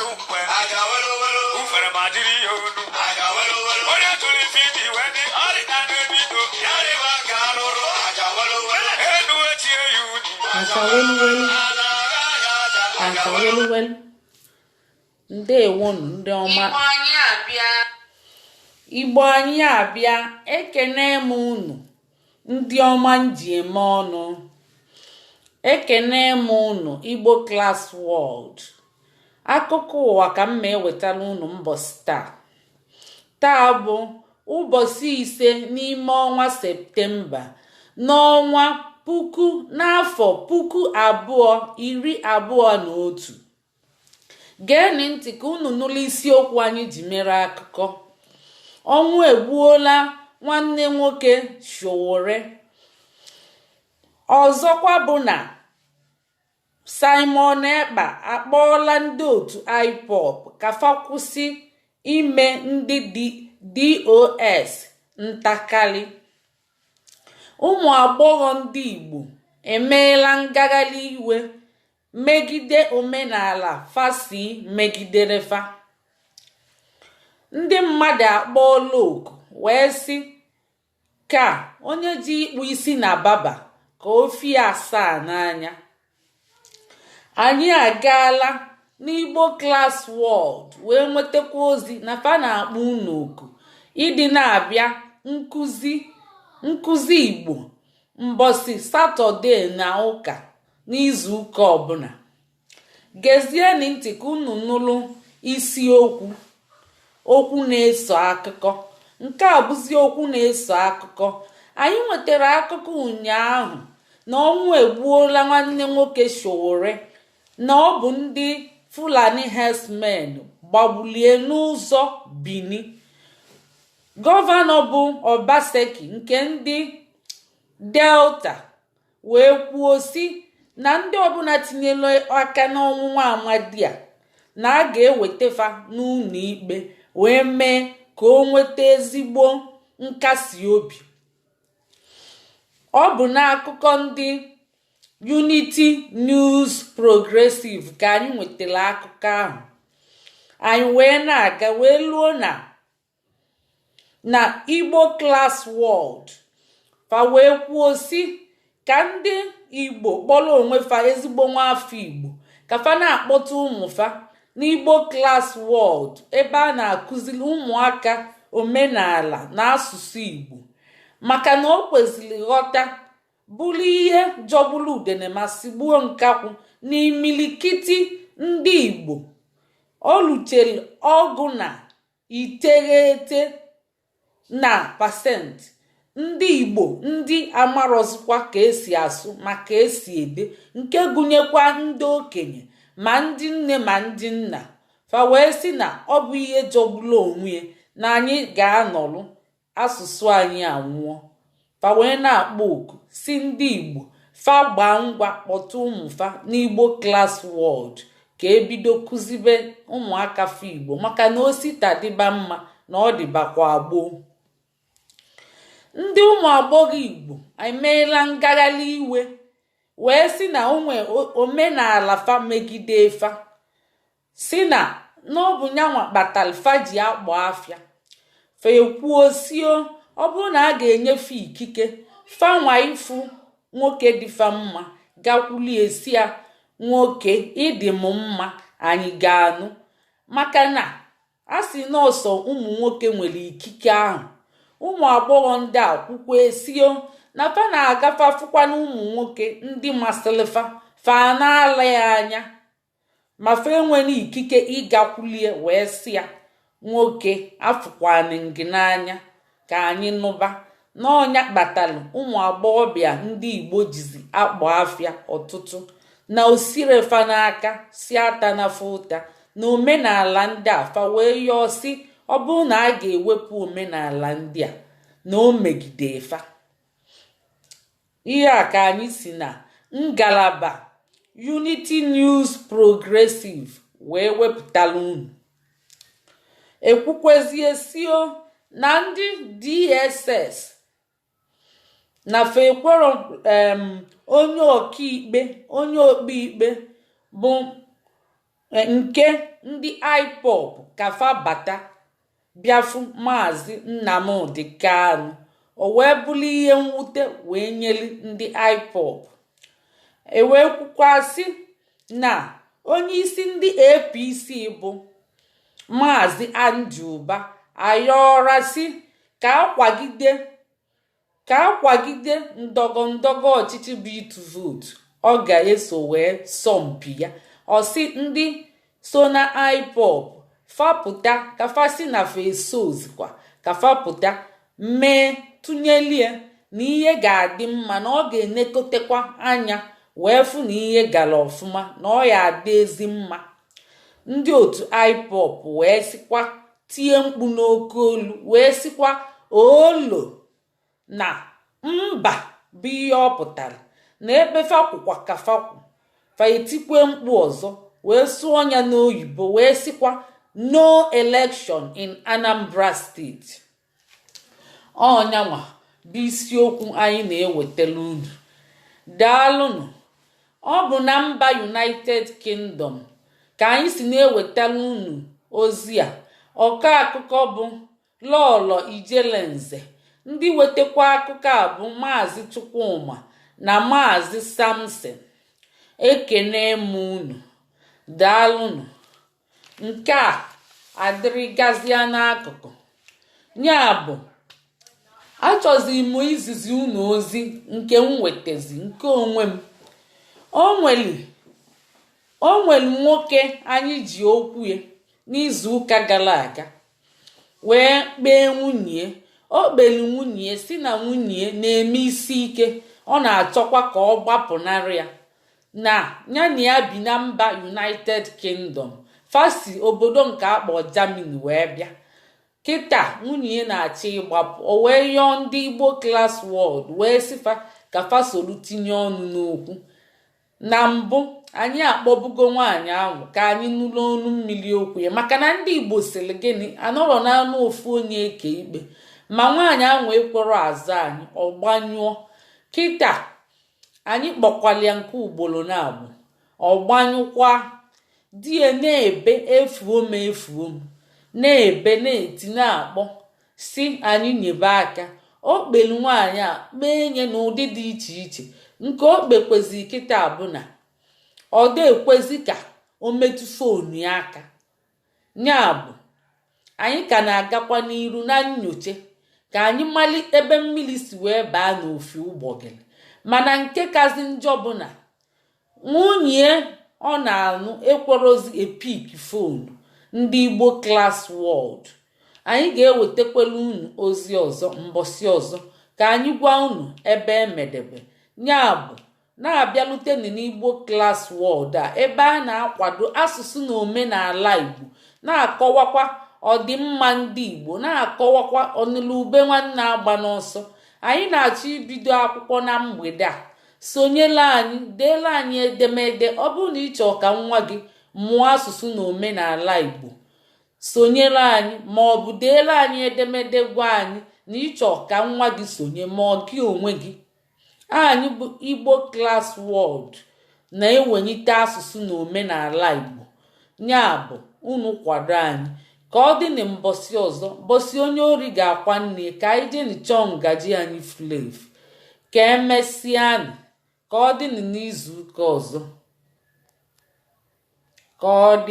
Na-atụ mkpe ufere ma jiri ya onu onye tụrụ ife iji wee dị ọrịa n'ebido elu echie ya uni. Aja weluwelu, aja weluwelu. Ndewonu, ndị ọma. Igbo anyị abịa. Igbo anyị abịa. Ekene m unu, ndị ọma nji eme ọnụ. Ekene m unu, Igbo Class World. Akụkọ ụwa ka m ma ewetara unu mbọsị taa. Taa bụ ụbọchị 5 n'ime ọnwa Septemba, n'ọnwa puku n'afọ 2021. Geenụ ntị ka unu nụrụ isiokwu anyị ji mere akụkọ. Ọnwụ egbuola nwanne nwoke Sowore. Ọzọkwa bụ na Simon Ekpa akpọọla ndị otu IPOB ka fa kwụsị ime ndị DOS ntakali. Ụmụ agbọghọ ndị Igbo emeela ngagharị iwe megide omenala fasi megidere fa. Ndị mmadụ akpọọla oku wee sị ka onye ji ịkpụ isi na barber ka o fie asaa n'anya. Anyị agaala n'Igbo Class World wee nwetakwa ozi na fa na-akpọ unu oku ịdị na-abịa nkụzi Igbo mbọsị Satọde na ụka n'izu ụka ọbụla. Gezienụ ntị ka unu nụrụ isiokwu okwu na-eso akụkọ. Nke a bụzi okwu na-eso akụkọ. Anyị nwetara akụkọ ụnyaahụ na ọnwụ egbuola nwanne nwoke Sowore, na ọ bụ ndị Fulani herdsmen gbagbulie n'ụzọ Bini. Gọvanọ bụ Obaseki nke ndị Delta wee kwuo si na ndị ọbụla tinyere aka n'ọnwụ nwa amadi a, na a ga-ewetafa n'ụlọ ikpe wee mee ka o nweta ezigbo nkasi obi. Ọ bụ n'akụkọ ndị Unity News Progressive ka anyị nwetara akụkọ ahụ. Anyị wee na-aga wee luo na Igbo Class World, fa wee kwuo si ka ndị Igbo kpọrọ onwe fa ezigbo nwaafọ Igbo, ka fa na-akpọta ụmụ fa n'Igbo Class World, ebe a na-akụziri ụmụaka omenala na asụsụ Igbo, maka na o kwesịrị ghọta bụrụ ihe jọgburu udene ma sigbuo nkakwụ n'imilikiti ndị Igbo. O luchere 98% ndị Igbo ndị amarọzikwa ka esi asụ ma ka esi ede, nke gụnyekwa ndị okenye, ma ndị nne ma ndị nna. Fa wee sị na ọ bụ ihe jọgburu onwe na anyị ga-anọrụ asụsụ anyị anwụọ. Fa wee na-akpọ oku si ndị Igbo fa gbaa ngwa kpọta ụmụ fa n'Igbo Class World, ka ebido kụzibe ụmụaka fa Igbo, maka na osita dịba mma na ọ dịbakwa gboo. Ndị ụmụ agbọghọ Igbo emeela ngagharị iwe wee sị na onwe omenala fa megide fa, si na n'ọbụ nyanwa kpatara fa ji akpọ afịa. Fa ekwuo sio ọ bụrụ na a ga-enyefe ikike fanwa ịfụ nwoke dị fa mma, gakwulie si ya, "Nwoke, ịdị m mma, anyị ga-anụ," maka na a sị nọọsọ ụmụ nwoke nwere ikike ahụ. Ụmụ agbọghọ ndị a kwukwa esio na fa na-agafe afụkwana ụmụ nwoke ndị masịrị fa, fa na-ala ya anya, ma fa enwere ikike ịgakwulie wee sị ya, "Nwoke, afụkwana gị n'anya, ka anyị nụba." N'ọnya kpatalụ ụmụ agbọghọbịa ndị Igbo jizi akpọ afịa ọtụtụ na osirefa n'aka si ata na ụta na omenala ndị a. Fa wee yọọ si ọ bụrụ na a ga-ewepụ omenala ndị a na o megide fa. Ihe a ka anyị si na ngalaba Unity News Progressive wee wepụtara unu. Ekwukwezie sio na ndị DSS na fa ekwero onye ọkaikpe, onye okpe ikpe bụ Nke ndị IPOB ka fa bata bịafụ Maazị Nnamdi Kanu, o wee bụrụ ihe mwute wee nyeli ndị IPOB. E wee kwukwasị na onye isi ndị APC bụ Maazị Andy Uba ayọọra si ka akwagide ndọgọ ndọgọ ọchịchị bụ ịtụ vootu ọ ga-eso wee sọmpi ya. Ọ sị ndị so na IPOB fapụta ka fa si na fa esozikwa ka fapụta mee tụnyelie na ihe ga-adị mma, na ọ ga-enekotekwa anya wee fụ na ihe gara ọfụma, na ọ ya adị ezi mma. Ndị otu IPOB wee sịkwa, tie mkpu n'oke olu wee sịkwa olo na mba bụ ihe ọ pụtara na ebe fakwụkwa ka fakwụ fa etikwe mkpu ọzọ wee sụọ ya n'oyibo wee sịkwa, "No election in Anambra State." Ọnyanwa bụ isiokwu anyị na-ewetara unu. Daalụnụ. Ọ bụ na mba United Kingdom ka anyị si na-ewetara unu ozi a. Ọkọ akụkọ bụ Lọlọ Ijelenze. Ndị wetakwa akụkọ a bụ Maazị Chukwuma na Maazị Samson. Ekene m unu, daalụnụ. Nke a adịrịgazịa n'akụkụ ya bụ achọzi m izizi unu ozi nke m wetazi nke onwe m. O nwere nwoke anyị ji okwu ya n'izu ụka gara aga wee kpee nwunye. O kpere nwunye si na nwunye na-eme isi ike, ọ na-achọkwa ka ọ gbapụnarị ya na ya na ya bi na mba United Kingdom. Fasi obodo nke akpọ Germany wee bịa. Kịta nwunye ya na-achọ ịgbapụ. O wee yọọ ndị Igbo Class World wee sịfa ka fa soro tinye ọnụ n'okwu. Na mbụ anyị akpọbugo nwaanyị ahụ ka anyị nụrụ ọnụ mmiri okwu ya, maka na ndị Igbo sịrị gịnị? Anọrọ n'anụ ofu onye eke ikpe. Ma nwaanyị ahụ ekwero aza anyị, ọ gbanyụọ. Kịta anyị kpọkwala ya nke ugboro na-abụ, ọ gbanyụkwa. Di ya na-ebe, "Efuo m, efuo m," na-ebe, na-eti, na-akpọ si anyị nyebe aka. O kpelu nwaanyị a kpee nye n'ụdị dị iche iche. Nke o kpekwezi kịta bụ na ọ dị ekwezi ka o metụ phone ya aka. Ya bụ anyị ka na-agakwa n'iru na nyocha ka anyị mali ebe mmiri si wee baa n'ofi ụgbọgịrị. Mana nke kazi njọ bụ na nwunye ọ na-anụ ekwerozi e-pick phone ndị Igbo Class World. Anyị ga-ewetakwala unu ozi ọzọ mbọsị ọzọ ka anyị gwa unu ebe emedebe ya bụ na-abịaluteni n'Igbo Class World a, ebe a na-akwado asụsụ na omenala Igbo, na-akọwakwa ọdịmma ndị Igbo, na-akọwakwa ọnụlụ ube nwanne agba n'ọsọ. Anyị na-achọ ibido akwụkwọ na mgbede a. Sonyela anyị, deela anyị edemede. Ọ bụrụ na ị chọọ ka nwa gị mụọ asụsụ na omenala Igbo, sonyere anyị ma ọ bụ deela anyị edemede gwa anyị na ịchọ ka nwa gị sonye ma ọ gị onwe gị. Anyị bụ Igbo Class World na-ewelite asụsụ na omenala Igbo. Ya bụ unu kwado anyị ka ọ dị na mbọsị ọzọ, mbọsị onye ori ga-akwa nne. Ka anyị jee chọọ ngaji anyị furu efu. Ka emesịanụ, ka ọ dị n'izu ụka ọzọ. Ka ọ dị.